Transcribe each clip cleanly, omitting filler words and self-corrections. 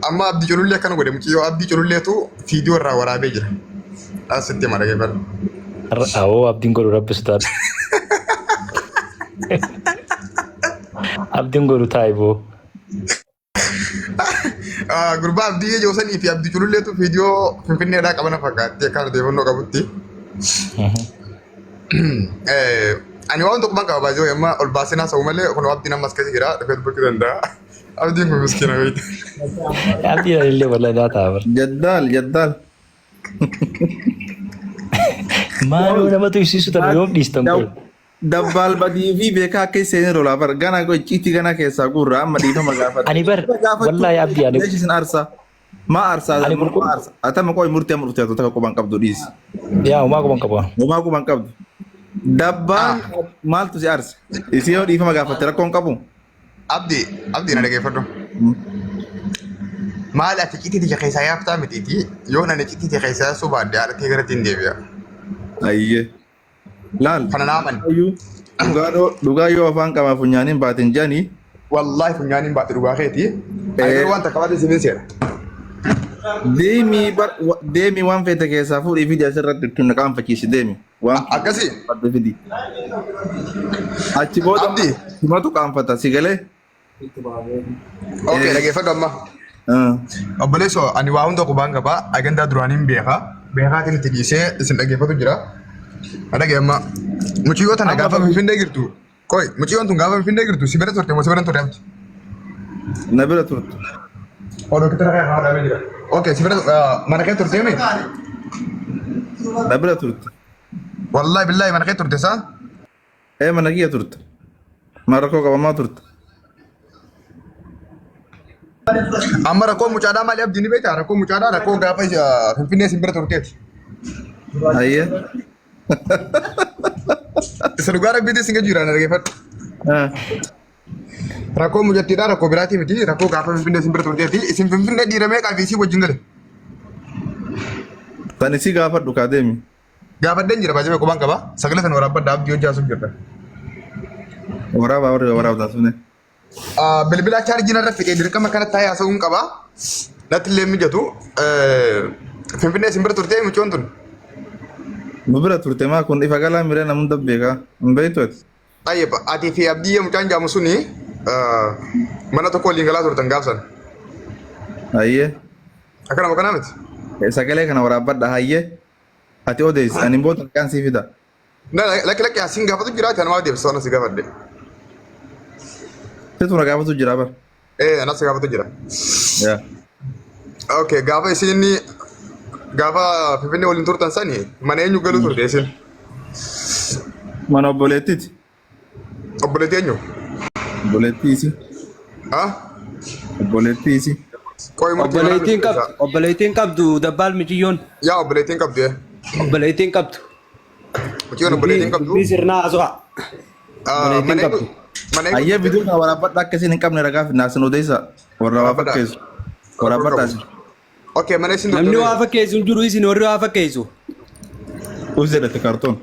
Amma Abdii Culullee akkana godhe mucayyoo Abdii Cululleetu viidiyoo irraa waraabee jira. Asitti hima dhageeffadhu. Awoo abdiin godhu rabbi sodaadhu. Abdiin godhu taa'i boo. Gurbaa Abdii Joosanii fi Abdii Cululleetu viidiyoo Finfinneedhaa qabana fakkaatti akkaan odeeffannoo qabutti. Ani waan tokko qaba baay'ee amma ol baasee naasa'u malee kun abdiin ammas keessa jira dhufee dubbachuu danda'a. Abdiin kun miskiina beekta. Abdiin illee wallahi naa ta'a bar. Jaddaal jaddaal. Maaloo nama tuqsiisu tana yoom dhiistan qoy. Dabbaal badii fi beekaa akka seenee lolaa bar gana icciitii gana keessaa guurra amma dhiifama gaafadha. Ani bar wallahi abdii ani Leeshi sin aarsaa. Maa aarsaa Ani qulqull- maa aarsaa. Atama qoy murtii amma dhuftee takka quban qabdu dhiisi. Yaa homaa quban qaba. Homaa quban qabdu. Dabbaal maaltu si aarse? Isii yoo dhiifama gaafatte rakkoon qabu. Abdi, Abdi na dhageeffadhu. Maali ati icciitii tiyya keessaa yaaftaa mitiiti yoon ani icciitii tiyya keessaa yaasuu baadhe haadha tiyya garatti hin deebi'a. Ayyee. Laal. Kana naa amani. Ayyuu. Dhugaa dhoo- Dhugaa yoo afaan qamaa funyaaniin baatin jedhanii Wallaahi funyaaniin baate dhugaa keeti. Ani garuu waan takka baate siifin seera. Deemii bar wa- deemii waan feete keessaa fuudhii fidi asirratti ittiin na qaanfachiisi deemi. Waan Akkasii. fadde fidi. Achi booda Abdi. himatu qaanfata si galee. Okay, dhageeffadhu amma. Obboleessoo ani waa hunda qubaan qaba. Agandaa duraaniin beeka. Beekaatiin itti dhiisee isin dhageeffatu jira. Dhagee amma. Mucayyoo tana gaafa Finfinnee jirtu. Qoy, mucayyoon tun gaafa Finfinnee jirtu si bira turte moo si bira hin turre abdi? Na bira turte. Oh, doktora kan haadha jira. Okay, si bira mana kee turte mi? Na bira turte. Wallahi billahi mana kee turte saa? Ee mana kiyya turte. Mana rakkoo qabamaa turte. Amma rakkoo mucaadhaa maali abdii ni beektaa? Rakkoo mucaadhaa rakkoo gaafa Finfinnee sin bira turteeti. Ayyee. Isa dhugaa rabbiitti sin jira na dhaggeeffadhu. Rakkoo mucattiidhaa rakkoo biraatii miti rakkoo gaafa Finfinnee sin bira turteeti. Isin Finfinnee dhiira meeqaa fi isii wajjin gale? Tan isii gaafadhu kaa deemi. Gaafadheen jira baay'ee qubaan qaba. Sagalee sana waraabbadha abdii hojii haasuuf jirra. Waraabaa warri waraabdaa suni. Bilbila chaarjii narra fixee dirqama kana taa'ee haasa'uun qaba. Natti illee mijatu. Finfinnee isin bira turtee mucaan tun. Nu bira turte maa kun ifa galaa miree nama hunda beekaa. Hin beektu ati. Tayyib ati fi abdii mucaan jaamu suni mana tokko waliin galaa turtan gaafsan. Hayyee. Akkanuma kanaa miti. Sagalee kana waraabbadha hayyee. Ati odeessi ani booda maqaan sii fida. Na lakki lakki asiin gaafatu jira ati anumaa deebisa waan si gaafadhe. Situ na gaafatu jira bar. Ee anas si gaafatu jira. Yaa. Okay gaafa isin gaafa Finfinnee waliin turtan sani mana eenyu galuu turte isin? Mana obboleettiiti. Obboleettii eenyu? Obboleettii isii. Ha? Obboleettii isii. Qoy murtii manaa Obboleettiin nuti qabdu, obboleettiin qabdu dabbaal miciyyoon. Yaa obboleettiin qabdu ee. Obboleettiin qabdu. Mucayyoon obboleettiin qabdu. Dubbii sirnaa haasawaa. Ah, Obboleettiin Mana eenyu? qabdu. Mana eenyu Ayyee turte? biduu kana waraabbadha akka isin hin qabne ragaa fidna isin odeessa. Warra waa Waraabbadha. fakkeessu. Waraabbadha isin. Okay mana isin turte. Namni waa fakkeessu hin jiru isin warri waa fakkeessu. Us jedhate kaartoon.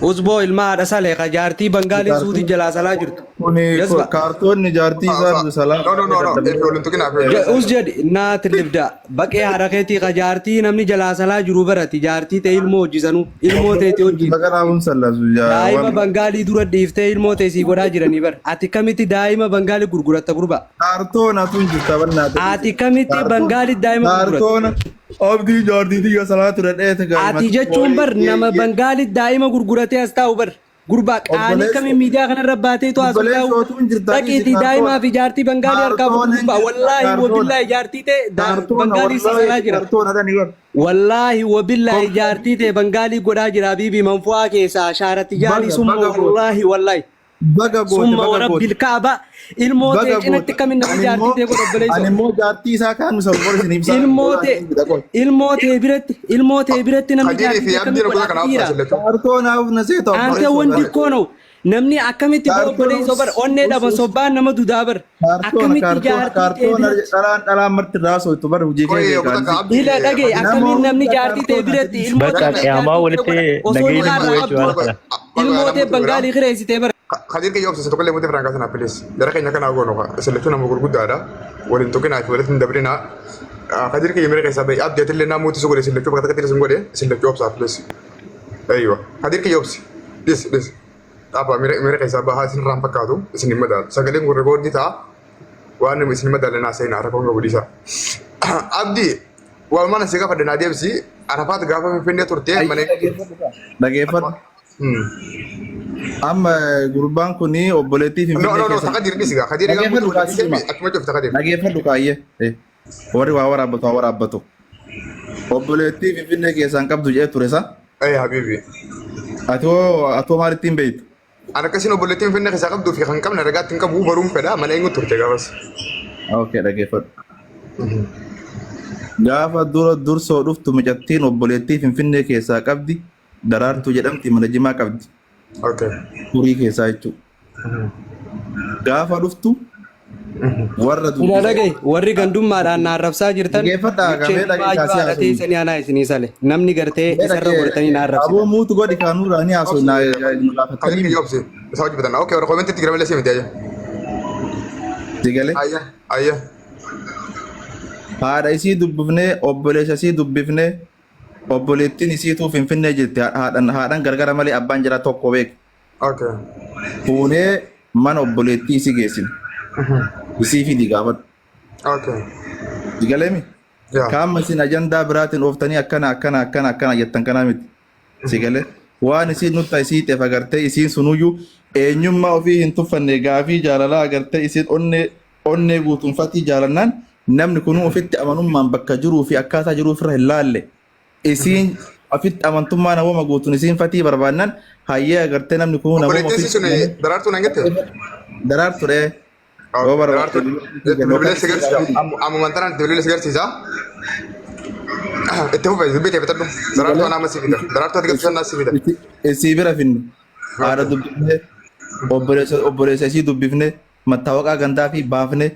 Usboo ilma haadha salee ka jaartii Bangaalii suutii jalaa salaa jirtu. Kuni Jazba. kaartoonni jaartii isaa salaa. No no no no. Efi waliin tuqinaa fi Us jedhi naa tillibda baqee haadha keetii ka jaartii namni jalaa salaa jiru barati jaartii ta'e ilmoo hojjisanuu ilmoo teeti hojii. Baganaa sallasu Daa'ima Bangaalii dura dhiiftee ilmoo ta'e sii godhaa jiranii bara. Ati kamitti daa'ima Bangaalii gurguratta gurbaa? Kaartoon atuun jirta bannaate. Ati kamitti Bangaalii daa'ima gurguratta? Kaartoona abdii jaartii tiyya salaa ture dheete gaa'ima. Ati jechuun bar nama Bangaalii daa'ima gurguratee as taa'u bar. Gurbaa qaanii Obboleessa- kamiin miidiyaa kanarra baatee tu as taa'u. Obboleessa otuun jirta Dhaqiitii daa'imaa fi jaartii Bangaalii harkaa Kaartoon fuudhu gurbaa. hin jirta, Wallaahi kaartoon. wabillaahi jaartii ta'e Kaartoona Bangaalii wallaahi sasalaa jira. kaartoona dhani bar. Wallaahi wabillaahi jaartii ta'e Bangaalii godhaa jira Habiibii manfu'aa keessaa shaaratti jaalii Baga- summa baga goote. wallaahi wallaahi. Baga goote Summa baga warabbil goote. kaaba ilmoo Baga tee cinatti goote. kamin namni Ani jaartii immoo tee godha ani obboleessoo. immoo jaartii isaa kaan misal bor isin ibsaa. Ilmoo tee ilmoo tee biratti ilmoo tee biratti namni Kadirii jaartii fi tee Abdiin kamin obboloota godha kanaaf dhiira. taasifatu. Kaartoonaaf na seeta Ante obboleessoo. wanti kono namni akkamitti boo Kaartoon obboleessoo bar onnee dhaba us- sobbaan nama dudaa bar Kaartoona akkamitti kaartoona jaartii tee kaartoona biratti dhalaan dhalaan marti raasoo bar hojii kee Qoy obboloota beekaa. kana Abdii ila dhagee akkamiin namni jaartii tee biratti ilmoo Bakka tee qiyaamaa jaartii tee walitti godha osoo nagayni niqaa bu'ee irraa jechuudha qabdu haala kana. ilmoo tee bangaalii kireessitee bara. Kadir kiyya obsa tokkollee mute firaan kaasanaa please. Jara keenya kanaa goonu isin lachuu nama gurguddaadha. Waliin tuqinaa fi walitti hin dabrinaa. Kadir kiyya mira keessaa bahi abdi atillee naa muuti si godhe isin lachuu bakka takkatti isin godhe isin lachuu obsaa please. Aywa. Kadir kiyya obsi. Dhis dhis. Dhaabaa mira mira keessaa bahaa isin irraan fakkaatu isin hin madaalu. Sagaleen kun rikoordii ta'a. Waan isin hin madaalle naa seenaa rakkoon qabu dhiisaa. Abdi waan mana si gaafadhe naa deebisi. Arafaat gaafa Finfinnee turte mana. Dhageeffadhu. Amma gurbaan kun obboleettii No, Finfinnee no, no, keessa. Kadir dhisi gaa. Kadir egaa Dhageeffadhu kaasii. Akkuma cufta Kadir. Dhageeffadhu kaayyee. Warri waa waraabbatu waa waraabbatu. Obboleettii Finfinnee keessaan qabdu jedhee ture sa. Ee habibi. Ati hoo ati hoo maalittiin beektu? Ani akkasiin obboleettii Finfinnee keessaa qabduu fi kan qabne ragaatti hin qabu baruun fedha mana eenyu turte gaafas. Okay, dhageeffadhu. Gaafa dura dursoo dhuftu mucattiin obboleettii Finfinnee keessaa qabdi. Daraartuu jedhamti mana jimaa qabdi. Okay. Furii keessaa jechuudha. Gaafa dhuftu warra Ila dhagaye warri gandummaadhaan na arrabsaa jirtan Dhageeffadhaa, micheen gamee dhagee baay'ee kaasee haadha haasa'u. teessanii anaa isinii sale namni gartee isarra godhatanii na Aboo arrabsitan. muutu godhi kaanuurraa ni haasoo na Kadir gaafatanii kiyya obsi. Isa hojii bitanna. Okay, warra koomentiitti gira malee si miti ayya. sigalee. Ayya, ayya. Haadha isii dubbifnee obboleessa isii dubbifnee obboleettiin isiituu Finfinnee jirti haadhan haadhan gargara malee abbaan jira tokko beek. Okay. Fuunee mana obboleettii isii geessine. Isii fidi gaafadhu. Okay. Sigaleemi. Yaa. Kaama isin ajandaa biraatiin ooftanii akkana akkana akkana akkana jettan kanaa miti. Sigalee. Waan isiin nutta isii xeef agartee isiin sunuyyuu eenyummaa ofii hin tuffanne gaafii jaalalaa agartee isiin onnee onnee guutumfatii jaalannaan namni kunuu ofitti amanummaan bakka jiruu fi akkaataa jiruu ofirra hin laalle. Isiin ofitti amantummaa namooma guutuun isiin fatii barbaannan hayyee agartee namni kunuu namooma Obboleettiin ofitti sun daraartuu nan jette? Daraartu dhee. Yoo Daraartuu barbaadde bilbilee si agarsiisa. Ammumaan tanaan bilbilee si agarsiisa. Itti fufe dubbii ta'e bitadhu. Daraartuu anaa amma si fida. Daraartuu ati galchuu naa si fida. Isii bira finne. Haadha dubbifne. Obboleessa obboleessa isii dubbifne. Mattaawaqaa gandaa fi baafne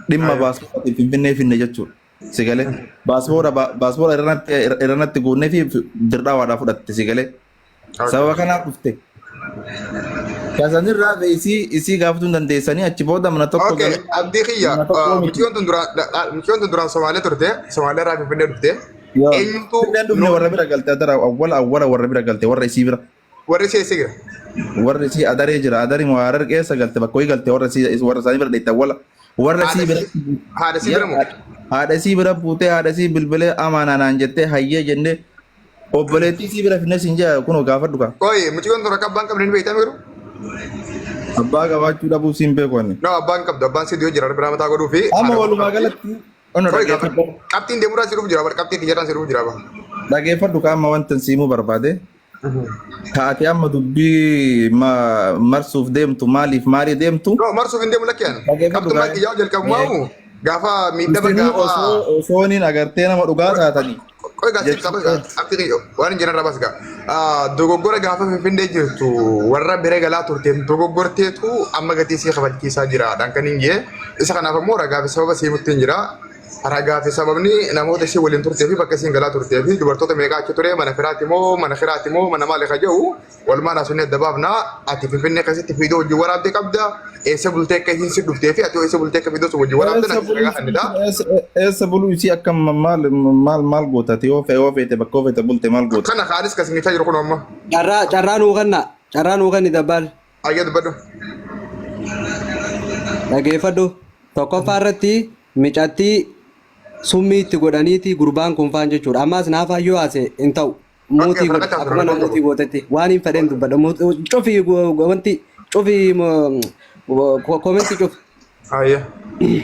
dhimma baaspoortii Finfinnee finne jechuudha. Sigalee baaspoora baaspoora irranatti irranatti guunnee fi dirdhaawaadhaa fudhatte sigalee. Sababa kanaaf dhufte. Kasanirraa isii isii gaafatuu hin dandeessanii achi booda mana tokko Okay, galee. abdii kiyya Mana tokko miti. mucayyoon tun duraan mucayyoon tun duraan Somaalee turte Somaalee irraa Finfinnee dhufte. Eenyutu Finfinneen dhufne warra bira galte adara awwala awwala warra bira galte warra isii bira. Warri ishee eessa jira? Warri isii adaree jira adari moo harar keessa galte bakka wayii galte warra isii warra isaanii bira dheette awwala. Warra isii bira Haadha isii bira moo? Haadha isii bira buutee haadha isii bilbilee amaanaa naan jettee hayyee jennee obboleettii isii bira finne siin jaa kunoo gaafadhu kaa. Qoyi mucayyoon tun akka abbaan qabne ni beektaa garuu? Abbaa qabaachuu dhabuu siin beeku ani. No, abbaan qabdu abbaan si dhiyoo jira biraa mataa godhuu fi. Amma walumaa galatti ono Qoyi dhageeffadhu. Qabxiin deemurraa si dhufu jira bara qabxiin xiyyaarraan si dhufu jira bara. Dhageeffadhu kaa amma wanta siimuu barbaade. Taate amma dubbii marsuuf deemtu maaliif maalii deemtu? No, marsuuf hin deemu lakkeen. Dhageeffadhu Qabxummaa gaa'e. xiyyaa jalqabumaamu gaafa miidhama Isinuu gaafa. osoo osooniin agartee nama dhugaa taatanii. Qoyi gaa siif qoyi gaa qabxii xiyyaa waan hin jiran rabaas gaa. Dogoggora gaafa Finfinnee jirtu warra bira galaa turteen dogoggorteetu amma gatii sii kafalchiisaa jira dhaan kan hin jee. Isa kanaaf ammoo ragaa fi sababa sii muttiin jira. Ragaa fi sababni namoota ishee waliin turtee fi bakka isheen galaa turtee fi dubartoota meeqaa achi ture mana firaati moo mana kiraati moo mana maali ka jedhu walumaan haasofnee adda baafna. Ati Finfinnee keessatti fiidoo wajjin waraabdee qabda. Eessa bultee akka isiin si dhuftee fi ati eessa bultee akka fiidoo sun wajjin waraabde Eessa natti ragaa kennita. Eessa buluu isii akka maal maal maal gootati yoo fe'e yoo feete bakka yoo feete bulte maal goota. Kana kaanis kan isin jiru kun amma. Carraa carraa nuu kenna carraa nuu kenni dabbaal. Ayyaa dubbadhu. Dhageeffadhu. Tokkoffaa irratti micattii summii itti godhaniiti gurbaan kun faan jechuudha. Ammaas naaf hayyoo haase hin ta'u. Muutii godhe fudhata, akkuma fudhata. namooti gootetti waan hin fedhen dubbadha. Cufi wanti cufi koomentii cufi. Ayyaa.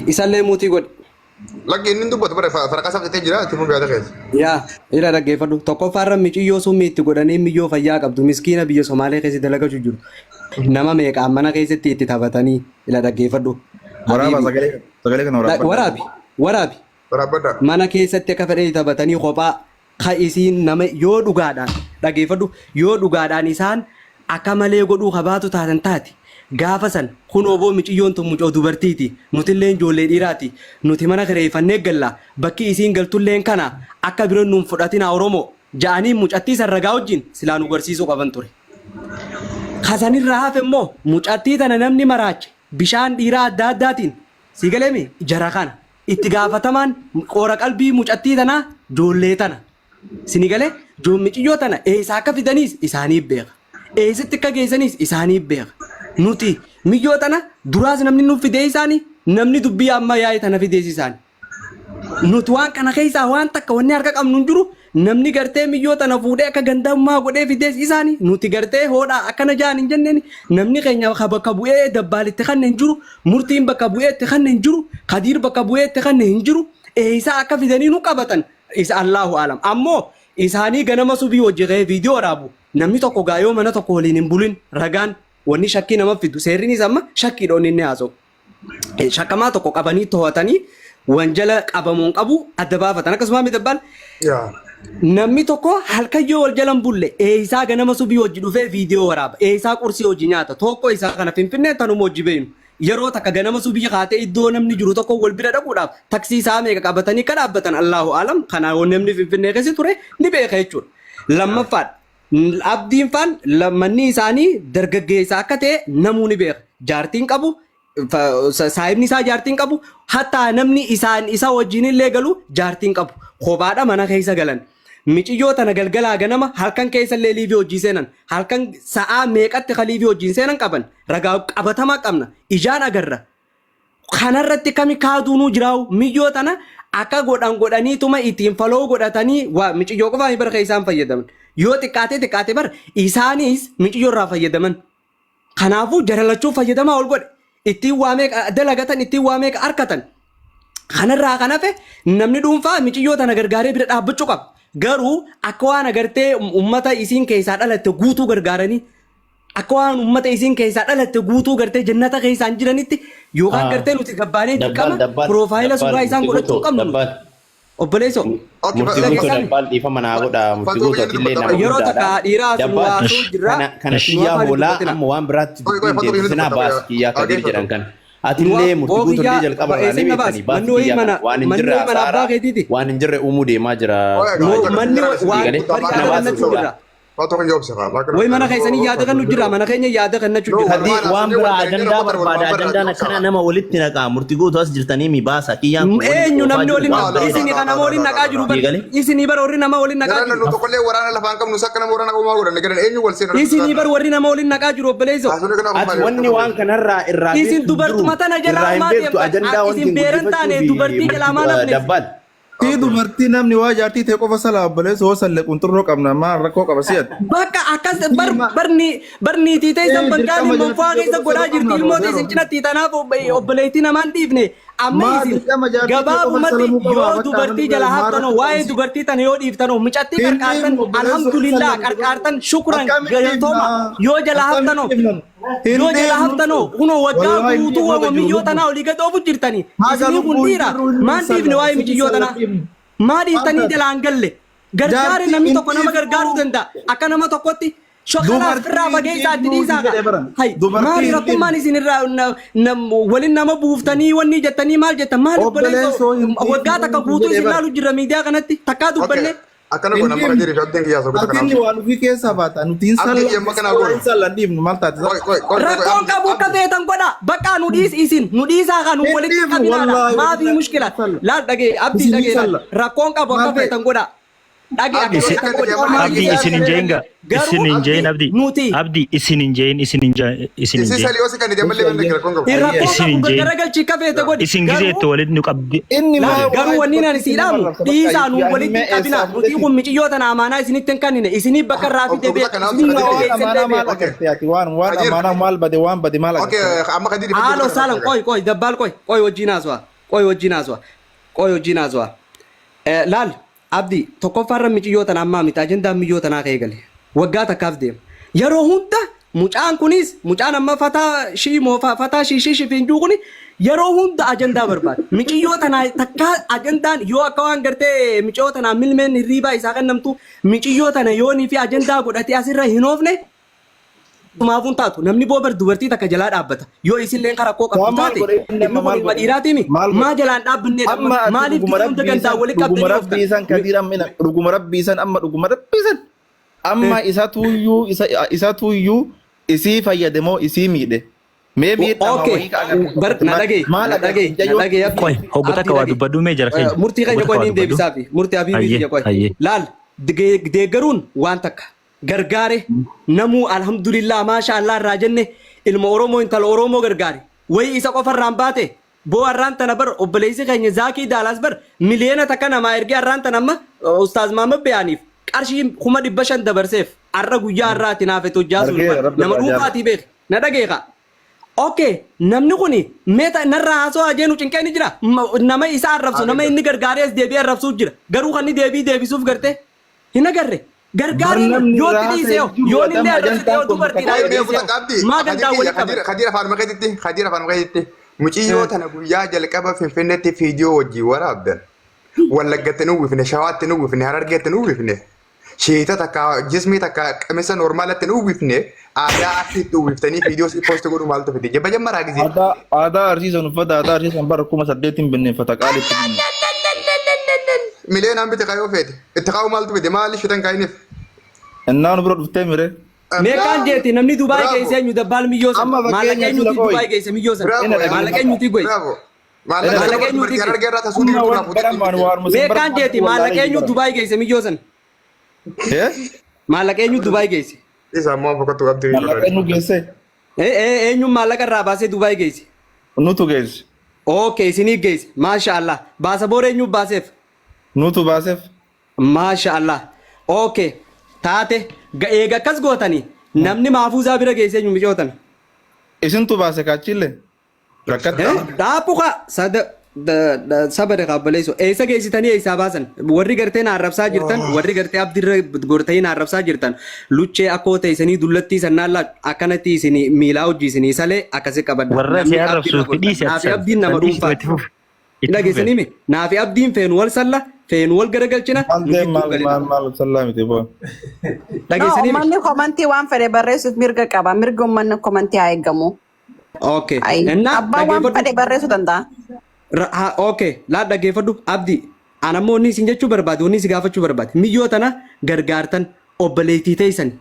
Isallee muutii godhe. Lakki inni hin dubbatu bara faraqaa sabsitee jira itti fufi yaada keessa. Yaa ila dhaggeeffadhu. Tokkoffaa irra miciyyoo summii itti godhanii miyyoo fayyaa qabdu miskiina biyya Somaalee keessatti dalagachuu jiru. Nama meeqaan mana keessatti itti taphatanii ila dhaggeeffadhu. Waraabaa Habiibi. sagalee sagalee kana waraabaa. Waraabi waraabi. Waraabbadha. Mana keessatti akka fedhe taphatanii kophaa ka isiin nama yoo dhugaadhaan dhaggeeffadhu yoo dhugaadhaan isaan akka malee godhuu kabaatu taatan taate gaafa san kun oboo miciyyoon tun mucoo dubartiiti nutillee ijoollee dhiiraati nuti mana kireeffannee galla bakki isiin galtulleen kana akka bira nuun fudhatina Oromoo ja'anii mucattii san ragaa wajjin silaa nu garsiisuu qaban ture. Kasanirraa hafe immoo mucattii tana namni maraache bishaan dhiiraa adda addaatiin si galeemi jara kana itti gaafatamaan qoora qalbii mucattii tanaa joollee tana. Sini galee miciyyoo tana eessaa akka fidaniis isaaniif beeka. Eessatti akka geessaniis isaaniif beeka. Nuti miyyoo tana duraas namni nuuf fidee isaanii namni dubbii amma yaa'e tana fidees isaanii. Nuti waan kana keessaa waan takka wanni harka qabnu hin jiru namni gartee miyyoo tana fuudhee akka gandammaa godhee fidees isaanii nuti gartee hoodhaa akkana jaan hin jenneen namni keenya ka bakka bu'ee dabbaalitti kanne hin jiru murtiin bakka bu'ee itti kanne hin jiru kadiir bakka bu'ee itti kanne hin jiru eessaa akka fidanii nu qabatan isa Allahu alam ammoo isaanii ganama subii hojii ka'ee viidiyoo waraabu namni tokko gaayoo mana tokko waliin hin bulin ragaan wanni shakkii nama fidu seerrinis amma shakkiidhoon inni haasa'u. Shakkamaa tokko qabanii to'atanii wanjala qabamuun qabu adda baafatan akkasuma midabbaan namni tokko halkan yoo wal jalan bulle eessaa ganama subii hojii dhufee viidiyoo waraaba eessaa qursii hojii nyaata tokko isaa kana finfinnee tanuma hojii beeynu yeroo takka ganama subii kaatee iddoo namni jiru tokko wal bira dhaquudhaaf taksii isaa meeqa qabatanii akka dhaabbatan Allahu alam kanaa namni finfinnee keessa ture ni beeka jechuudha. Lammaffaadha. Abdiin faan manni isaanii dargaggeessa akka ta'e namuu ni beeka. Jaartiin qabu saahibni isaa jaartiin qabu hattaa namni isaan isa wajjin illee galu jaartiin qabu. Kophaadha mana keessa galan. Miciyyoo tana galgalaa ganama halkan keessa illee liivii hojii seenan halkan sa'aa meeqatti ka liivii hojiin seenan qaban ragaa qabatamaa qabna ijaan agarra. Kanarratti kami kaaduunuu jiraa'u miyyoo tana akka godhan godhaniituma ittiin faloo godhatanii waa miciyyoo qofaa bara isaan fayyadaman. Yoo xiqqaate xiqqaate bar isaanis miciyyoo irraa fayyadaman. Kanaafuu jaralachuu fayyadamaa ol godhe. Ittiin waa meeqa dalagatan ittiin waa meeqa harkatan. Kanarraa kan hafe namni dhuunfaa miciyyoo tana gargaaree bira dhaabbachuu qaba. Garuu akka waan agartee uummata isiin keessaa dhalatte guutuu gargaaranii akka waan uummata isiin keessaa dhalatte guutuu gartee jannata keessaan jiranitti yookaan gartee nuti gabbaanee dirqama piroofaayila suuraa isaan godhachuu qabnu. Obboleessoo. Murtii guutuu dabbaal dhiifama naa godha. Murtii guutuu atillee nama Yeroo takka dhiiraa sun waasuu jirra. Kana kiyyaa hoolaa amma waan biraatti dubbiin deebisina baas kiyyaa kadir jedhan kana. Atillee murtii guutuu illee jalqaba irraa ni beektanii baas kiyyaa kana waan hin jirre asaaraa waan hin jirre uumuu deemaa jira. Manni waan kana baasuu jira. Way mana keessanii yaada kan nu jira mana keenya yaada kan nu jira. Kadii waan biraa ajandaa barbaada ajandaan akkana nama walitti naqaa murtii guutuu as jirtanii mi baasa kiyyaan kun Eenyu namni waliin isinii kan nama waliin naqaa jiru bar isinii bar warri nama waliin naqaa jiru. Nu tokkollee waraana lafaan qabnu sakka nama waraana qabu maa godhanne garan eenyu wal seena. Isinii bar warri nama waliin naqaa jiru obboleessoo. Ati wanni waan kanarraa irraa Isin dubartuma tana jalaa irraa hin maa beektu ajandaa wanti isin beeran taane dubartii jalaa maa nafne. Dabbaal. Tii dubartii namni waa jaartii ta'e qofa salaa obboleessa hoo salle qunxurroo qabna maal rakkoo qaba si'at. Bakka akkas barni barniitii ta'e san bangaaliin manfaa keessa godhaa jirti ilmoo ta'e isin cinatti tanaaf obboleettii namaan dhiifne amma isin gabaabumatti yoo dubartii jala haftanoo waa'ee dubartii tana yoo dhiiftanoo micattii qarqaartan alhamdulillah qarqaartan shukran galatooma yoo jala haftanoo yoo jala haftanoo kunoo waggaa guutuu wama miyyoo tanaa olii gad oofu jirtanii isinii kun dhiira maan dhiifne waa'ee michiyyoo tanaa maa dhiiftanii jalaan galle gargaare namni tokko nama gargaaruu danda'a akka nama tokkotti shokalaas irraa fageessaa itti dhiisaa hay maali rakkummaan isin irraa waliin nama buuftanii wanni jettanii maal jettan maal obboleessoo waggaa takka guutuu isin laalu jirra miidiyaa kanatti takkaa dubbanne Akkana godhan amma kadir fi abdiin kiyyaa soqota Ati kanaaf. waan ofii keessaa baata nuti hin Abdii yemma kanaa godhu. sallan dhiifnu maal taate? Qoy qoy qoy. Rakkoon qabu akka feetan godha bakka nu dhiis isin nu dhiisaa kan nu Hin walitti dhiifnu, qabinaadha wallaahi, maafi wallaahi, mushkila salla. laal dhagee abdii Isin dhagee laal salla. rakkoon qabu akka Maal ta'e? feetan godha dhagee akka Abdii, feetan godha Abdii isin hin jehin gaa. Isin hin jehin abdii. Nuti. Abdii isin hin jehin isin hin jehin isin hin Isi jehin. sali yoo si kan idee mallee banne rakkoon qabu. Rakkoon Isin qabu hin jehin. gargalchi akka feete godhi Isin gizee itti walitti nu qabdi. Inni Laal maa garuu wanni ani sii dhaamu dhiisaa nu walitti qabina nuti kun miiciyyoo tana amaanaa isinitti hin kennine isinii bakka irraa fide Obbo beeka Kanaaf isinii Kadir bakka waan geessellee amaanaa maal beeka. agarte ati waan waan Kadir. amaanaa maal bade waan bade maal Okay agarte. amma kadir. Haalo saalan qoy qoy dabbaal qoy qoy wajjin haasawaa qoy wajjin haasawaa qoy wajjin haasawaa. Laal abdii tokkoffaarra miiciyyoo tana ammaa miti ajandaan miyyoo tanaa ka'ee gale waggaa takkaaf deema yeroo hunda mucaan kunis mucaan amma fataa shii moo fataa shii shii shifiinjuu kuni yeroo hunda ajandaa barbaada miiciyyoo tanaa takkaa ajandaan yoo akka waan gartee miiciyyoo tanaa milmeen hirriibaa isaa kennamtu miiciyyoo tana yoonii fi ajandaa godhatee asirra hin oofne Maafuun taatu namni boobar dubartii takka jalaa dhaabbata yoo isinleen rakkoo qabdu Waan maal taate godhe inni inni amma kun maal ilma godhe? dhiiraatiimi Maal godhe? maa jalaan dhaabbanne Amma ati maaliif dhuguma gizee hunda rabbii gandaa san walitti dhuguma qabdanii rabbii ooftan san kadiir amma dhuguma rabbii san amma dhuguma rabbii san amma isa tuuyyuu isa tuuyyuu Isii fayyade moo isii miidhe? Mee miidhama Okay. wayii ka agarsiisu Bar na dhagaye. Maal Na dhagaye. Na agarsiisa? dhagaye abdi. Qoy, hogga Abdi takka waa dhagaye. dubbadhu mee jara keenya. Murtii keenya Hogga qoy takka waa niin dubbadhu. deebisaafi. Murtii abiibii Hayyee, kiyya qoy. hayyee. Laal deeggaruun waan takka. Gargaare namuu alhamdulillah maasha Allah irraa jenne ilma Oromoo intala Oromoo gargaare. Wayi isa qofa irraan baate boo arraan tana bar obboleessi keenya Zaakii Daalaas bar miliyoona takka namaa ergee arraan tana amma Ustaaz Maamad Beyaaniif qarshii 500,000 dabarseef arra guyyaa har'aati naaf hojjaa sun Argeera, bar rabbi nama irraa jaalladha. dhuunfaatii beek na dhageeka. Okay, namni kuni mee narraa haasoo jeenu cinqee ni jira. Nama isa arrabsu, nama inni gargaaree as deebi'ee arrabsuu jira. Garuu kan inni deebii deebisuuf garte hin agarre. Gargaareen Bar namni yoo itti irraa dhiisee haasa'e jiru yoo inni adam arrabsite ajantaan yoo kun dubartiidha bakka yoo Qoy mee dhiisee kuta qabdi. maa gandaa Khadiir walitti kiyya, qaban. Khadiir afaan makeetitti, Khadiir afaan makeetitti. Muciyyoo tana guyyaa jalqaba Finfinneetti fiidiyoo wajjin waraabdan. Wallaggatti nu uwwifne, Shawaatti nu uwwifne, Harargeetti nu uwwifne. Sheeta takka jismii takka qamisa normaalatti nu uwwifne. Aadaa Arsiitti uwwiftanii fiidiyoo si poosti godhuu maaltu fide? Jabba jammaraa gisee. Aadaa Arsiisan uffata aadaa Arsiisan bara 8000 binneeffata qaalitti binne. Miliyoonaan bite kaayoo feete. Itti kaa'uu maaltu fide? Maali shitan kaayiniif? Innaa nu bira dhuftee mire. Meeqaan jeeti namni Dubaay Bravo. geesse eenyu dabbaal miyyoo sana Amma maallaqa fakkeenyaaf eenyuti sila qoy. Dubaay geesse miyyoo sana Bravo. maallaqa eenyuti goy Bravo. Maallaqa Maallaqa sana eenyuti dubartii goy Harargee irraa tasuu Amma dhiirtuu waan naa fuutee baramaan bitte. waan musin Meeqaan jeeti maallaqa eenyu Dubaay geesse miyyoo sana Eh? maallaqa eenyu Dubaay geesse Isa ammoo fokkattuu qabdi. Maallaqa eenyu geesse? Eenyuun maallaqa irraa baasee Dubaay geesse Nutu geesse. Okay, isinii geesse, maasha Allah. Baasaboora eenyu baaseef? Nutu baaseef. Maasha Allah. Okay. Taate eega akkas gootanii namni maafuuzaa bira geessee eenyu micootan? Isintu baase kaachillee. Rakkata. Dhaaphu kaa sada saba kaabaleessu eessa geessitanii eessaa baasan warri gartee na arrabsaa jirtan warri gartee abdirra gortanii na arrabsaa jirtan luchee akkoo ta'isanii dullattii sannaan laa akkanatti isin miilaa hojii isinii salee akkasi qabadha. Warra Namni si arrabsu abdirra gortan. dhiisi ati Naafi san. abdiin nama San dhiisi dhuunfaati. itti fufi. Itti fufi. Dhageessanii mi? Naafi abdiin feenu wal salla feenu wal garagalchina Maal nu ta'e gidduu maal galina. maal maal sallaa miti boo. No, Dhageessanii mi? uummanni komantii waan fedhe barreessuuf mirga qaba. Mirgi uummanni komantii haa eegamu. Okay. Ayi. Innaa Abbaan waan dhaggeeffadhu. fedhe barreessuu danda'a. Okay, laa dhaggeeffadhu Abdi. An ammoo inni isin jechuu barbaade, wanni isin gaafachuu barbaade. Miyyoo tana gargaartan obboleettii teessan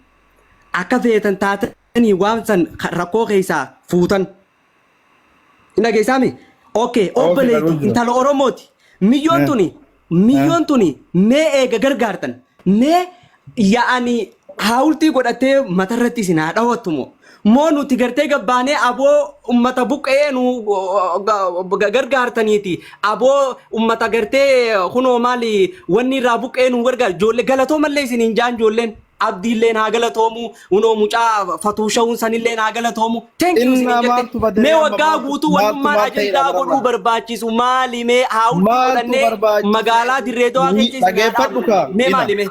akka feetan taatanii waan san rakkoo keessaa fuutan. Hin dhageessaami? Okay, Okay, obboleettii dhaga'u jira. intala Oromooti. Miyyoon tuni, miyyoon tuni mee eega gargaartan mee yaa'anii haawultii godhattee matarratti isin haa dhawattu moo? Moo nuti gartee gabbaanee aboo ummata buqqee nu gargaartaniiti aboo ummata gartee kunoo maali wanni irraa buqqee nu gargaar ijoollee galatoomallee isin hin jaan ijoolleen abdiilleen haa galatoomu kunoo mucaa fatuushawuun sanilleen haa galatoomu thank you isin Innaa hin maaltu jette badee mee amma waggaa maaltu guutuu maaltu wannummaan maal ta'edha ajandaa godhuu barama. barbaachisu maali mee haawultii Maaltu godhannee barbaachise? magaalaa Dirree Dawaa keessa isin haa Dhageeffadhu dhaabnu kaa. mee Ina. maali mee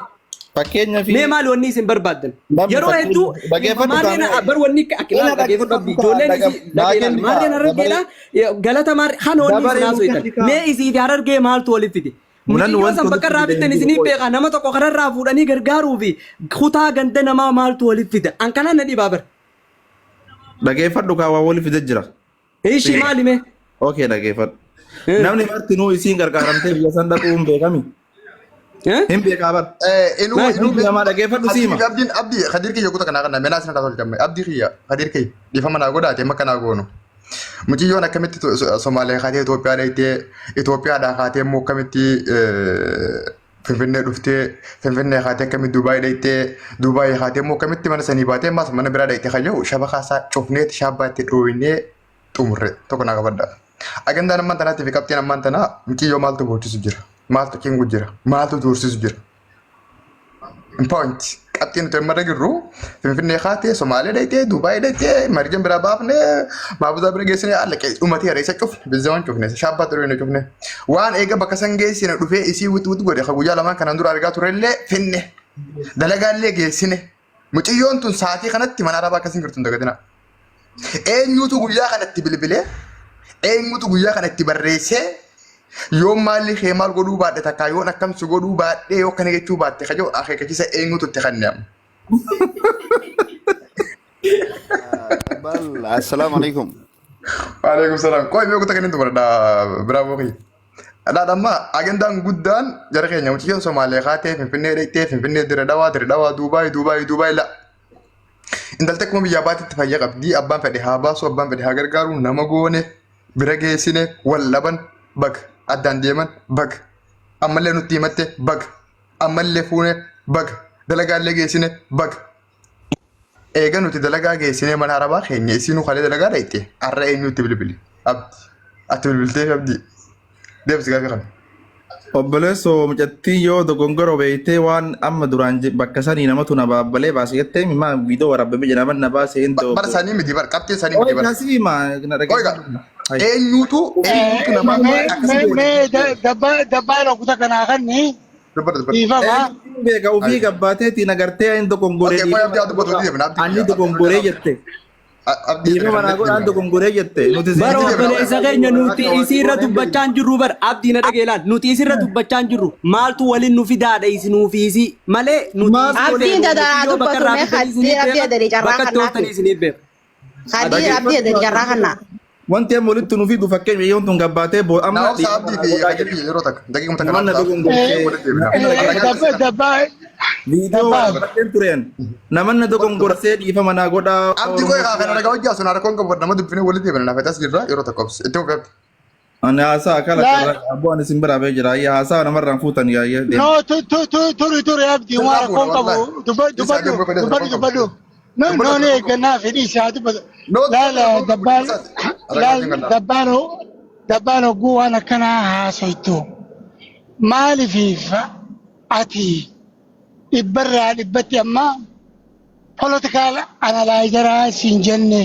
Fakkeenya fi Mee maali wanni isin barbaaddan? namni Yeroo fakkeenya hedduu dhageeffadhu kaa maarreen mee. bar wanni akka Ina ilaal dhageeffadhu abdii dhageeffadhu kaa ijoolleen isii naa dhagee ilaal kenni kaa maarreen dabaree harargeedha galata maarree kan wanni isin dabaree nu haasoo kenni kaa. mee isii fi harargee maaltu walitti fide? Namni Muciyyoo wanti san bakka walitti irraa fide bittan hin jiru isinii qoy. beekaa nama tokko kararraa fuudhanii gargaaruu fi kutaa ganda namaa maaltu walitti fida? An kanaan na dhibaa bara. Dhageeffadhu kaa waan walitti fide jira. Ishii maali mee? Okay dhageeffadhu. Namni martinuu isiin gargaaramtee biyya san dhaquu hin beekami. Hin beekaa bar. Inuu Maal? inuu Hundi namaa dhageeffadhu siima. Abdiin abdii Khadiir kiyya kuta kanaa kana menaa sinirraa tolchame abdii kiyya Khadiir kiyya dhiifama naa godhaate makka naa goonu. Mucayyoon akkamitti Somaalee kaatee Itoophiyaa dhayitee Itoophiyaadhaa kaatee immoo akkamitti Finfinnee dhuftee Finfinnee kaatee akkamitti Dubaay dhayitee Dubaay kaatee immoo akkamitti mana sanii baatee ammas mana biraa dhayitee kayyoo shabakaa isaa cufneeti shaabbaa itti dhooynee xumurre tokko naa qabadha. Agandaan ammaan tanaatti fi qabxiin ammaan tanaa mucayyoo maaltu boochisu jira? Maaltu cinqu jira? Maaltu duursisu jira? Point. Qabxiin nuti amma irra jirru Finfinnee kaatee Somaalee dhayitee Dubaay dhayitee Marjan biraa baafnee Maabuzaa bira geessine haala dhumatee isa cufne bizzawan cufne shaabbaa xuree cufne waan eega bakka san geessine dhufee isii wit wit godhe ka guyyaa lamaan kanaan dura argaa turellee finne dalagaallee geessine mucayyoon tun sa'aatii kanatti mana arabaa akkasiin jirtu hin dagatina. Eenyutu guyyaa kanatti bilbilee eenyutu guyyaa kanatti barreessee yoon maalli kee maal godhuu baadhe takkaa yoon akkam si godhuu baadhee yoo akkana jechuu baatte kajoo akeekkachiisa eenyutu itti kenne amma. Bal, assalamu alaikum. Waalaikum salaam. Qoy mee kutaa kennitu baradha biraavoo kiyya. Dhaadha amma agendaan guddaan jara keenya mucayyoon Somaalee kaatee Finfinnee dhaqxee Finfinnee Dire Dhawaa Dire Dhawaa Duubaay Duubaay Duubaay la. Intalti akkuma biyyaa baatetti fayya qabdi. Abbaan fedhe haa baasu, abbaan fedhe haa gargaaru. Nama goone bira geessine wal dhaban baga. Addaan deeman baga. Ammallee nutti himatte baga. Ammallee fuune baga. Dalagaallee geessine baga. Eega nuti dalagaa geessinee mana arabaa keenya isinuu kalee dalagaa dhayxe har'a eenyutti bilbili? Abdi. Ati bilbiltee abdi. Deebisi gaafii kana. Obboleessoo mucattii yoo dogongora beektee waan amma duraan bakka sanii namatu na baabbalee baase jettee maa viidiyoo waraabame jedha nama na baase hin Bar sanii miti bar qabxee sanii miti Oye bar. kasii maa na Oiga dhaggeeffadhu. Hai. eenyutu eenyutu nama akkasii godhe? Mee dabbaa kuta kanaa kanni Dubbata dubbata. dhiifama. Eenyutu beeka ofii gabbaateetiin agartee hin dogongoree Okay, qoy abdii haa dubbatu deemna abdii. Anni dogongoree jette. Abdii Dhiifama naa godhaan dogongoree jette. Nuti Bara Sitti deemna. obboleessa keenya nuti isiirra dubbachaa hin jirru bar abdii na dhagee laal nuti isiirra dubbachaa hin jirru maaltu waliin nu fidaadha isinuu fi isii malee nuti Maal isii Abdiin beeknu dadaraa mucayyoo bakka dubbatu irraa mee fidan isiniif Khadiir abdii beeka adadii carraa bakka itti kannaafi. ooftan isiniif beeka. Khadiir abdii adadii carraa kannaa. Wanti amma walitti nu fidu fakkeenya yoon tun gabbaatee boo Na amma obsa abdii fi Khadiir yeroo takka daqiiquma takka Namanna naaf dogongortee walitti deebina. Dabbaa viidiyoo waraabbatteen tureen namanna dogongorsee dhiifama naa godhaa. Abdii qoy haa kana nagaa hojii asuna rakkoon qabu nama dubbinee walitti deebina naaf as jirra yeroo takka obsi itti fufi abdi. Ani haasaa akkana Laa- abboo ani isin biraa bee jira ayyaa haasaa namarraan fuutan yaayya deema. No, turi turi abdii Sirraa waan fuudha rakkoon qabu wallahi. dubbadhu Isaa deemuu fedhe dubbadhu rakkoon qabu. dubbadhu. No Dubbadhu no ni rakkoon qabu. eeggannaa fedhii isaa dubbatu. No Laala rakkoon qabu dabbaan isaati. laal Rakkoo hin dabbaan dabbaan hogguu waan akkanaa haasoytu. Maaliif ati dhibbarraa dhibbatti amma political analyzeraa siin jenne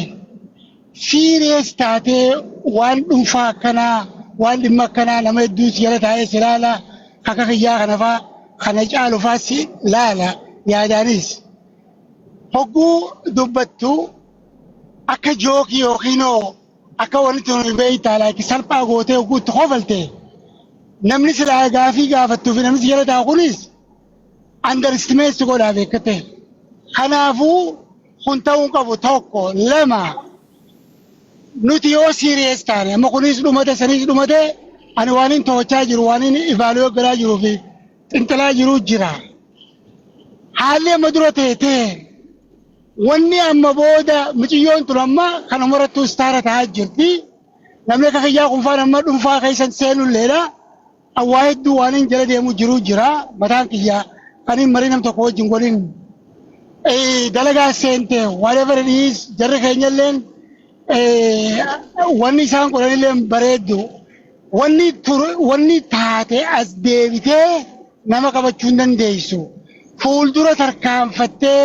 serious taatee waan dhuunfaa akkanaa waan dhimma akkanaa nama hedduu si jala taa'ee si laala akka kiyyaa kana faa kana caalu faa si laala yaadaanis. Hogguu dubbattu akka joke yookiin akka wanti tun beektaa like salphaa gootee hogguu itti kofalte namni silaa gaafii gaafattuu fi namni si jala taa'u kunis underestimate si godhaa beekate. Kanaafuu kun ta'uu qabu tokko lama nuti yoo serious taane amma kunis dhumate sanis dhumate ani waan hin to'achaa jiru waan hin evaluate godhaa jiruu fi xinxalaa jiru jira. Haalli amma dura ta'e wanni amma booda mucayyoon tun amma kan umarattuu star ta'aa jirti. Namni akka kiyyaa kun faan amma dhuunfaa keessan seenulleedha. Awwaa hedduu waan hin jala deemu jiru jira. Mataan kiyyaa kan hin marii nam tokko wajjin godhin dalagaa seente whatever it is jarri keenyalleen wanni isaan godhanillee bareeddu. Wanni wanni taate as deebitee nama qabachuu hin dandeessu. Fuuldura tarkaanfattee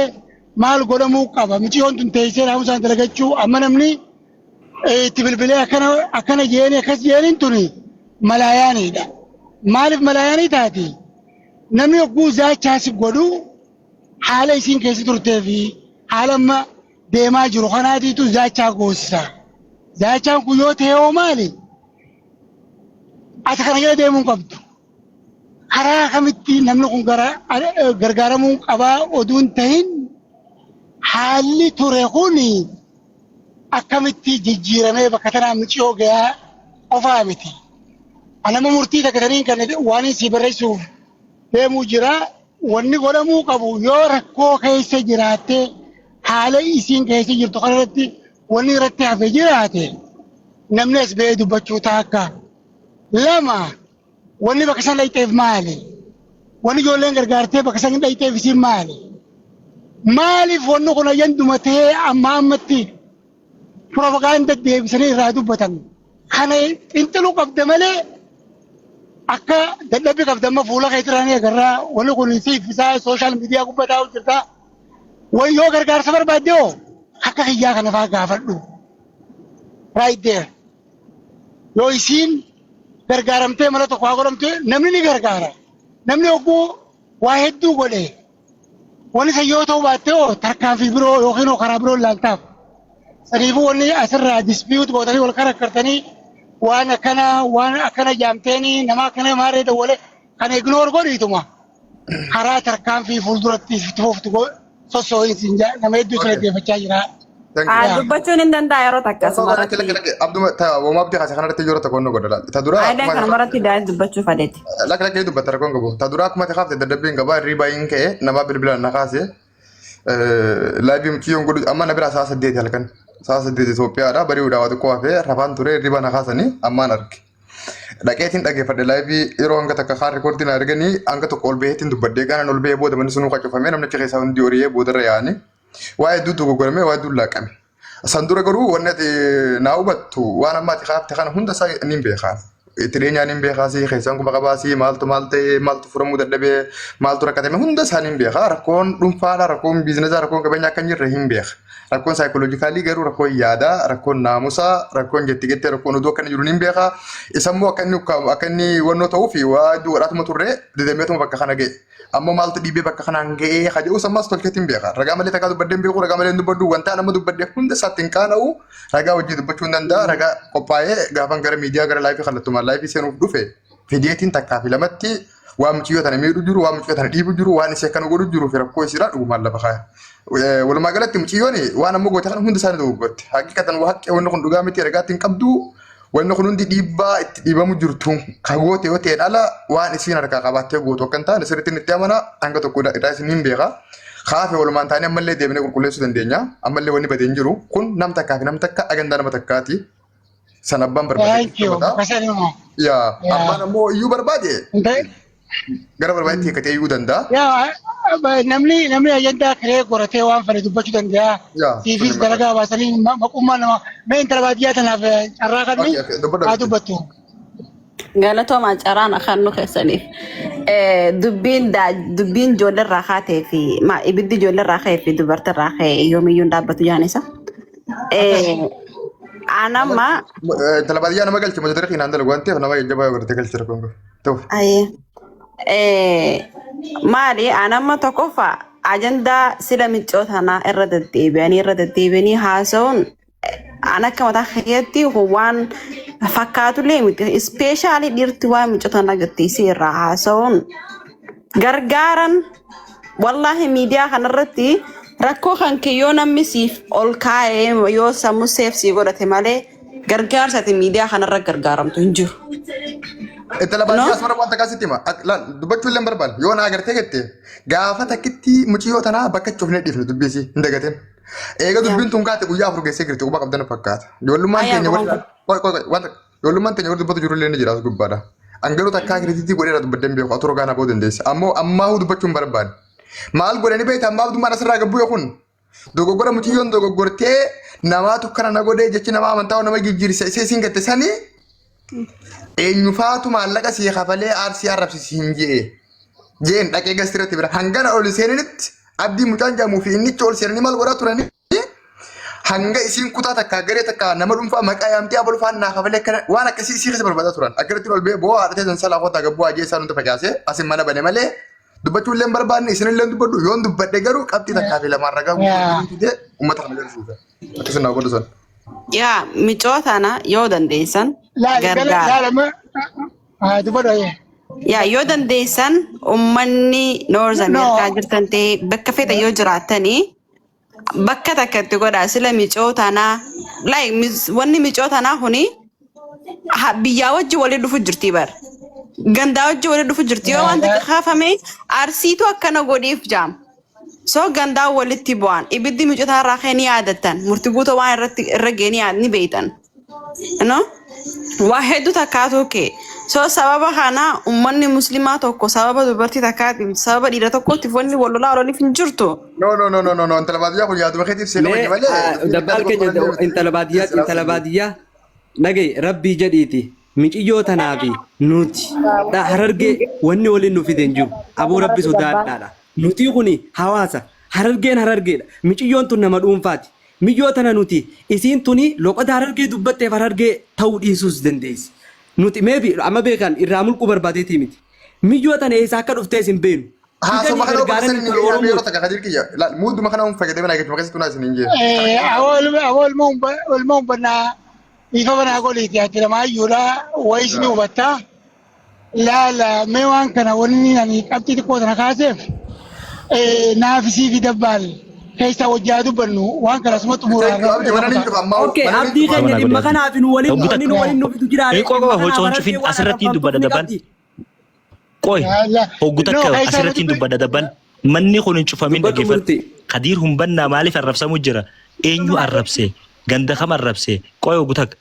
maal godhamuu qaba? Mucayyoon tun teessee naamusaan dalagachuu amma namni itti bilbilee akkana akkana jeeni akkas jeeniin tuni malaayaaniidha. Maaliif malaayaanii taati? Namni hogguu zaachaas godhu haala isiin keessa turtee fi haala amma deemaa jiru kanaatiitu zaachaa goosisa. Zaachaan kun yoo ta'e hoo maali? Ati kana jala deemuu hin qabdu. Karaa kamitti namni kun gargaaramuu qabaa oduu hin tahin haalli ture kuni akkamitti jijjiiramee bakka tanaa miciyoo gayaa qofaa miti. Anama murtii takka taniin kan waan si barreessuuf deemuu jira. Wanni godhamuu qabu yoo rakkoo keessa jiraatte haala isiin keessa jirtu kanarratti wanni irratti hafe jiraate namni as ba'ee dubbachuu taakka. Lama wanni bakka san dhayxeef maali? Wanni ijoolleen gargaartee bakka san dhayxeef isiin maali? Maaliif wanni kun ayyanduma ta'ee amma ammatti propaganda deebisanii irraa dubbatan? Kana xinxaluu qabda malee akka dadhabbii qabda amma fuula keetirraa ni agarraa wanni kun si iffisaa social media gubbaa taa'u jirta. Wani yoo gargaarsa barbaadde hoo akka kiyyaa kana fa'aa gaafadhu. Right there. Yoo isiin gargaaramtee mala tokko haa godhamte namni ni gargaara. Namni hogguu waa hedduu godhe wanni san yoo ta'uu baatte hoo tarkaanfii biroo yookiin hoo karaa biroo ilaaltaaf. Saniifuu wanni asirraa dispute gootanii wal karakkartanii waan akkana waan akkana jaamteenii nama akkana maarree dawwale kana ignore godhiituma karaa tarkaanfii fuulduratti itti fuftu sossoo'insi nama hedduu sana dhaggeeffachaa jira. Thank you. Dubbachuun hin danda'a yeroo takka asuma Lakki lakki irratti. lakki abduma ta wama abdii kaase kanarratti yeroo tokko nu godha laal. Ta dura Aayidaan kanuma irratti daa'im dubbachuu fadeeti. Lakki lakki dubbata rakkoon qabu. Ta dura akkuma kaafte dadhabbiin qaba hirriibaa hin ka'e nama bilbilaan na kaase. Live mucayyoon godhu amma na bira sa'a 8 halkan. Sa'a 8 Itoophiyaadha. Bari'uudhaa waa xiqqoo hafee rafaan ture hirriba na kaasanii ammaan arge. Dhaqeetiin dhageeffadhe live yeroo hanga takka kaan record na arganii hanga tokko ol baheetiin dubbadhee gaanaan ol bahee booda manni sunuu qacufamee namni achi keessaa hundi horiyee boodarra yaa'anii waa hedduu dogoggorame waa hedduu laaqame. San dura garuu wanni ati naa hubattu waan amma ati kaafte kana hunda isaa niin beekaa. Itti dhiyeenyaan niin beekaa si keessaan kuma qabaa si maaltu maal ta'e maaltu furamuu dadhabee maaltu rakkatame hunda isaa niin beekaa. Rakkoon dhuunfaadha rakkoon business rakkoon qabeenya akka hin jirre hin beeka. Rakkoon psychological garuu rakkoon yaadaa rakkoon naamusaa rakkoon jetti gettee rakkoon oduu akka inni jiru niin beekaa. Isammoo akka inni wannoo ta'uuf waa hedduu godhaatuma turre didameetuma bakka kana ga'e. Ammoo maaltu dhiibee bakka kanaan ga'ee ka jedhus ammas tolcheetti hin beeka. Ragaa malee takkaa dubbadhee hin beeku, ragaa malee hin dubbadhu. Wanta nama dubbadhe hunda isaatti hin qaana'u. Ragaa hojii dubbachuu hin danda'a. Ragaa qophaa'ee gaafan gara miidiyaa gara live kallattumaan live seenuuf dhufe fideetiin takkaa fi lamatti waan mucayyoo tana miidhu jiru, waan mucayyoo tana dhiibu jiru, waan isee akkana godhu jiru fi rakkoo isiidhaa dhugumaan lafa kaaya. Walumaa galatti mucayyoon waan ammoo goote kana hunda isaanii dogoggorte. Haqiqatan waa haqqee wanni kun dhugaa miti ragaatti hin qabdu. Wanni kun hundi dhiibbaa itti dhiibamu jirtu ka goote yoo ta'een ala waan isiin harkaa qabaattee gootu akka hin taane sirriitti itti amana hanga tokko irraa isin hin beeka. Kaafe walumaan taanee ammallee deebinee qulqulleessuu dandeenya. Ammallee wanni badee hin jiru. Kun nam takkaa fi nam takka agandaa nama takkaati. San abbaan barbaade Thank you. dubbata. Kasanuma. Yaa abbaan ammoo iyyuu barbaade Inte- gara barbaadetti hiikkatee iyyuu danda'a. Yaa namni ajandaa kiree godhatee waan fedhe dubbachuu danda'a. Yaa Siifis suni dalagaa baasanii maqummaa nama mee intala baadiyyaa tanaaf carraa kanni Okay, dubbadhu. haa dubbattu. Galatoomaa carraan afaan nu keessaniif. Dubbiin ijoollee irraa kaatee fi ibiddi ijoollee irraa ka'ee fi dubartii irraa ka'e yoomiyyuu hin dhaabbatu jaan isa. Anamma Intala baadiyyaa nama galche mata duree kanaan dalagu waan ta'eef nama jajjabaa yoo godhate galche rakkoon qabu. Ta'u. Maali anamma tokkoffaa ajandaa sila miccoo tanaa irra deddeebi'anii haasa'uun an akka mataa kiyyaatti waan fakkaatullee miti. Especially dhiirti waan miccoo tanaa gattiisii irraa haasa'uun gargaaran wallaahi miidiyaa kanarratti rakkoo kan kee yoo namni siif ol kaa'ee yoo sammuu seef sii godhate malee gargaarsa ati miidiyaa kanarra gargaaramtu hin jiru. Intala No? baadiyyaa asmara wanta akkasitti hima. Laal dubbachuu illee hin barbaanne. Yoo na agartee jette gaafa takkitti mucayyoo tanaa bakka cufnee dhiifne dubbiisii hin dagatin. Eega dubbiin tun kaate guyyaa 4 geessee jirti quba qabdan fakkaata. Ijoollummaan Ayyaa keenya qubaan warri qoy qoy qoy wanta ijoollummaan teenya warri dubbatu jiru illee ni jira as gubbaadha. An garuu takkaa credit godheera dubbadhee hin beeku atoo rogaa na ba'uu dandeessa. Ammoo ammaahuu dubbachuu hin barbaanne. Maal godhanii beektaa ammaa abdummaan asirraa gabbuu kun dogoggora mucayyoon dogoggortee namaatu kana na godhee jechi nama amantaa nama jijjiirse isee siin gatte sanii eenyufaatu maallaqa sii kafalee aarsii arrabsisi hin jee jeen dhaqee gastirratti bira hangana ol seenanitti abdii mucaan jedhamuu fi innichi ol seenanii maal godhaa turanii hanga isiin kutaa takka garee takka nama dhuunfaa maqaa yaamtee abaluu faan naa kafalee akkana waan akkasii isii keessa barbaadaa turan akkanatti ol ba'ee bo'aa haadhatee san salaa kottaa gabbuu ajee isaan hunda facaasee asin mana bane malee dubbachuu illee hin barbaanne isin illee dubbadhu yoon dubbadhe garuu qabxii takkaa fi lamaan ragaa guutuu fidee uummata kana agarsiisa akkasin naa godhu san. Yaa micoo tana yoo dandeessan Laali gala gargaara. laala haa dubbadhu ayyee. Yaa yoo dandeessan uummanni North No. Ameerikaa jirtan ta'e bakka fedha yoo jiraattanii bakka takka itti godhaa sila micoo tanaa like wanni micoo tanaa kuni biyyaa wajji waliin dhufu jirti bar. Gandaa wajji waliin dhufu jirti yoo waan takka kaafame arsiitu akkana godhiif jaam. So gandaa walitti bu'an ibiddi micoo tanarraa ka'e ni yaadattan murtii guutuu waan irratti irra ga'e ni beektan. No? Waa hedduu takkaatu kee. So sababa kana uummanni musliimaa tokko sababa dubartii takkaatiif sababa dhiira tokkootiif wanni wal lolaa oolaniif hin jirtu. No, no, no, no, no, no, intala baadiyyaa kun yaaduma keetiif seera Mee wajji malee. Dabbaal keenya intala baadiyyaa intala baadiyyaa dhagaye rabbii jedhiiti miciyyoo tanaa fi nuti harargee wanni waliin nu fide hin jiru aboo rabbi sodaadhaadha nuti kuni hawaasa harargeen harargeedha miciyyoon tun nama dhuunfaati miyyoo tana nuti isiin tuni loqoda harargee dubbatteef harargee ta'uu dhiisuus dandeessi nuti maybe amma beekan irraa mulquu barbaadeetii miti miyyoo tana eessaa akka dhuftees hin beenu Haasoma fidanii kana bakka gargaaranii sanii intala ni yeroo Oromooti. takka kadir kiyya. Laal muuduma kana fayyadamee naa jechuudha keessattuu naa isin hin jee. Awwal hubannaa ifa banaa goliiti ati lamaayyuudha wayis ni hubattaa. Laala mee waan kana wanni ani qabxii xiqqoo tana kaaseef naafisii fi dabbaal keessaa wajjaa dubbannu waan kana asuma xumuraa. Abdi mana ni cufa ammaa. Okay, mana ni abdii cufa. keenya dhimma kanaaf nu waliin Hoggu wanni nu takka. waliin nu fidu jiraate Qoy dhimma qoy kanaaf hocoon cufin harargee waan asirratti arrabfamtuuf dubbadha ni dabban. qabdi. Qoy hoggu takka No, keessaa asirratti dubbi- dubbadha dabban. Manni kun hin cufamin Dubbadhu dhaggeeffadhu. murti. Kadiir Humbannaa maaliif arrabsamu jira? Eenyu arrabse? Ganda kam arrabse? Qoy hogu takka.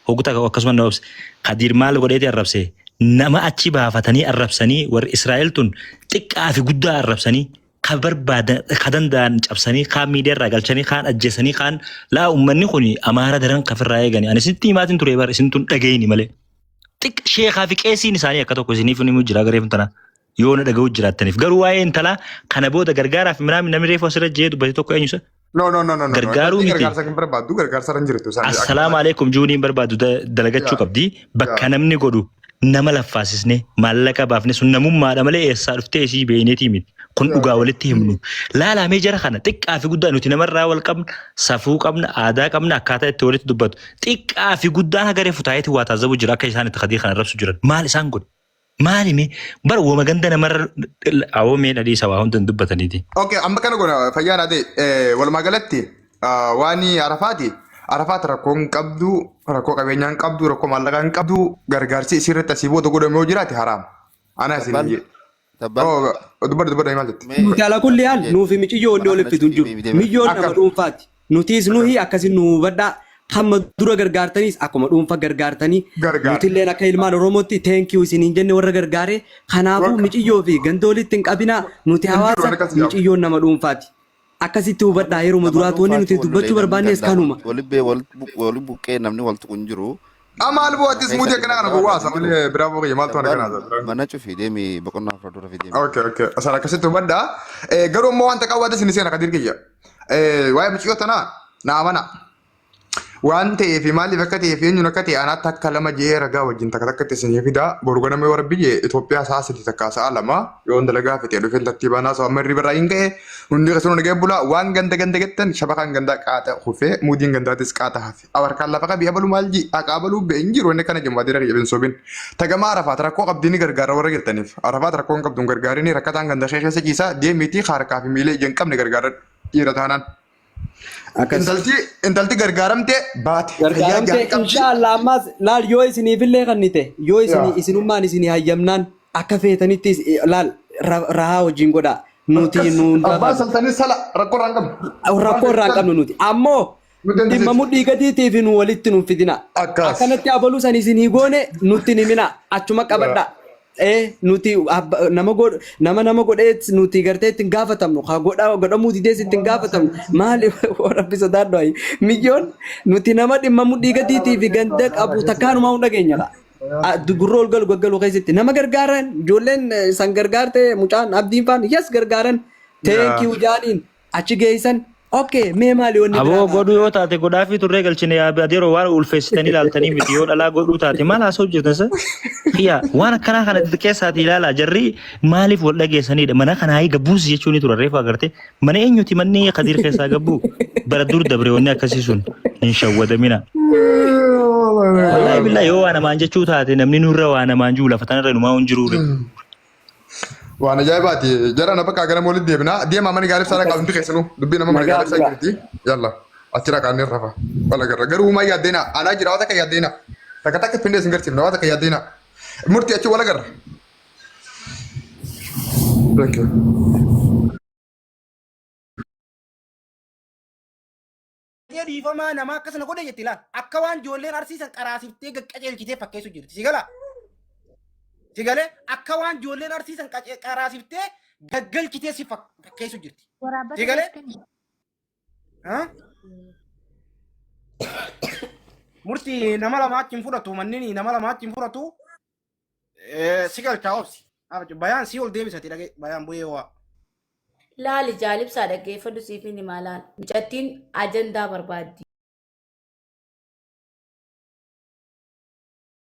Hogu takka akkasuma na obse. Kadiir maal godheeti arrabse? Nama achi baafatanii arrabsanii warri Israa'el tun xiqqaa fi guddaa arrabsanii ka barbaadan ka danda'an cabsanii kaan miidiyaa irraa galchanii kaan ajjeesanii kaan laa uummanni kun amaara daran kafirraa eegani. Ani sitti himaatiin ture bar isin tun dhagayini malee. Xiq sheekaa fi qeesiin isaanii akka tokko isiniif ni jira garee tana yoo na dhaga'u jiraattaniif. Garuu waa'ee intalaa kana booda gargaaraaf minaamin namni reefu asirra jee dubbate tokko eenyu isa? No, no, no, no, no. Gargaaruu miti. Gargaarsa hin barbaaddu, gargaarsa irra hin jirtu. Isaan Assalaamu alaikum juuniin barbaadu dalagachuu qabdi. Bakka namni godhu nama laffaasisne maallaqa baafne sun namummaadha malee eessaa dhuftee isii beeyneetii miti. Kun dhugaa walitti himnu. Laalaa mee jara kana xiqqaa fi guddaa nuti namarraa wal qabna, safuu qabna, aadaa qabna, akkaataa itti walitti dubbatu. Xiqqaa fi guddaan hagaree futaayeeti waa taazzabu jira akka isaan itti Kadiir kana arrabsu jiran. Maal isaan godhe? Maali mee? Bara wama ganda namarra awoo mee dhadhii isa waa hunda hin dubbataniiti. Okay, amma kana goona fayyaa naa ta'e walumaa galatti waan Arafaati. Arafaat rakkoo hin qabdu, rakkoo qabeenyaa hin qabdu, rakkoo maallaqaa hin qabdu, gargaarsi isii irratti asii booda godhame yoo jiraate haraam. Ana isin Tabbal. jedhe. Tabbal. Oh, dubbadhu dubbadhu maal jette? Mee Nuti ala kulli haal nuufi miciyyoon wanni walitti fidu hin jiru. Deemi, deemi. Miyyoon nama Akkam. dhuunfaati. Nutiis nuhi akkasi nu hubadhaa. Hamma dura gargaartaniis akkuma dhuunfa gargaartanii Gargaar. nutilleen akka ilmaan Oromootti thank you isiniin jenne warra gargaare. Kanaafuu Warra- miciyyoo fi ganda walitti hin qabinaa. Nuti Hin jiru hawaasa waan akkasii qabu. miciyyoon nama dhuunfaati. Akkasitti hubadhaa yeruma Nama duraatu wanni dhuunfaatu nuti wal lolee dubbachuu namni barbaannes gandaa kanuma. wal buqqee namni wal tuqu hin jiru. Amma alboo attis Keessa muudii akkana dhimma kana biraa gowwaa wal haasa hin jiru. malee biraa boo kiyya maaltu waan akkana Tabbal haasa biraan. mana cufi deemi boqonnaa afur dura fi deemi. Okay, okay. Asaan akkasitti hubadhaa. Garuu immoo wanta qawwaate isin seena Kadiir kiyya. Waa'ee mucayyoo tanaa na amana. Waan ta'eef maaliif akka ta'eef eenyuun akka ta'e anaatti akka lama je'ee ragaa wajjin takka takkatti isinii fida. Boru ganama yoo rabbi je'e Itoophiyaa sa'a 3 takkaa sa'a 2 yoon dalagaa fixe dhufeen tartiibaan haasa'u amma hirriba irraa hin ka'e hundi keessanuu nagaya bulaa waan ganda ganda jettan shabakaan gandaa qaata kufee muudiin gandaatis qaata hafe. Abarkaan lafa qabi abalu maal ji haqa abaluu be hin jiru inni kana jemma dira kiyya bin sobin. Tagamaa Arafaat rakkoo qabdi ni gargaara warra jettaniif. Arafaat rakkoo hin qabdu hin gargaarini rakkataan ganda kee keessa ciisaa deemiitii harkaa fi miila ija hin qabne gargaaradhu dhiira taanaan. Akkas. Intalti intalti gargaaramte baate fayyaa Gargaaramte gaarii qabdi. inshaallah ammaas laal yoo isiniifillee kannite yoo isinii Yaa. isinummaan isinii hayyamnaan akka feetanitti laal rahaa wajjin godhaa nuti Akkas nu hundaa abbaa qabna. saltanii sala rakkoo irraa hin qabnu. Abbaa Rakkoo irraa hin sala qabnu nuti ammoo nu dhimma dandeessisa. mudhii gadiitiif nu walitti nu fidina. Akkas. Akkanatti abaluu san isinii goone nutti hin himina achuma Yaa. qabadha. Ee nuti nama godhu nama nama godhee nuti gartee ittiin gaafatamnu ka godha godhamuu didees ittiin gaafatamnu maali rabbi sodaadhu ayi miyyoon nuti nama dhimma mudhii gadiitii fi ganda qabu takkaanumaa hin dhageenya la. Gurra ol galu gaggalu keessatti nama gargaaran ijoolleen san gargaarte mucaan abdiin faan yes gargaaran thank Yaa. you jaaniin achi geessan okay mee maali wanni Aboo biraa kaa godhuu yoo taate godhaafii turree galchine yaa adeeroo waan ulfeessitanii ilaaltanii miti yoo dhalaa godhuu taate maal haasa'u jirtan sa? Yaa waan akkanaa kana xixiqqeessaatii ilaalaa jarri maaliif wal dhageessanidha mana kanaa gabbuus jechuun ni tura reefu agarte mana eenyuti manni Kadiir keessaa gabbuu bara dur dabre wanni akkasii sun hin shawwadamina. Wallaahi billaa yoo waa namaan jechuu taate namni nurra waa namaan jiru lafa tanarra numaa hin jiruure. Waan ajaa'ibaati. Jara na bakka gara walitti deebina. Deemaa mana gaariif saala qabu hundi keessanuu. Dubbii nama mana Nagaa gaariif bulaa. jirti. Yalla. Achirra qaannee rafa. Wala garra. Garuu uumaa yaaddeena. Anaa jira waan takka yaaddeena. Takka takka findee isin garsiifna waan takka yaaddeena. Murtii achi wala garra. Thank you. Dhiifamaa namaa akkasana godhe jetti laal. Akka waan ijoolleen arsiisan qaraasiftee qaceelchitee fakkeessu jirti. Si galaa? Si galee akka waan ijoolleen arsiisan qaraasiftee gaggalchitee si fakkeessu jirti. Si galee? Murtii nama lama achi hin fudhatu manneen nama lama achi hin fudhatu. Si galchaa obsi. Bayaan si ol deebisati dhagee bayaan bu'ee waa. Laali jaalibsaa dhaggeeffadhu siif hin himaa laal. Mucattiin ajandaa barbaaddi.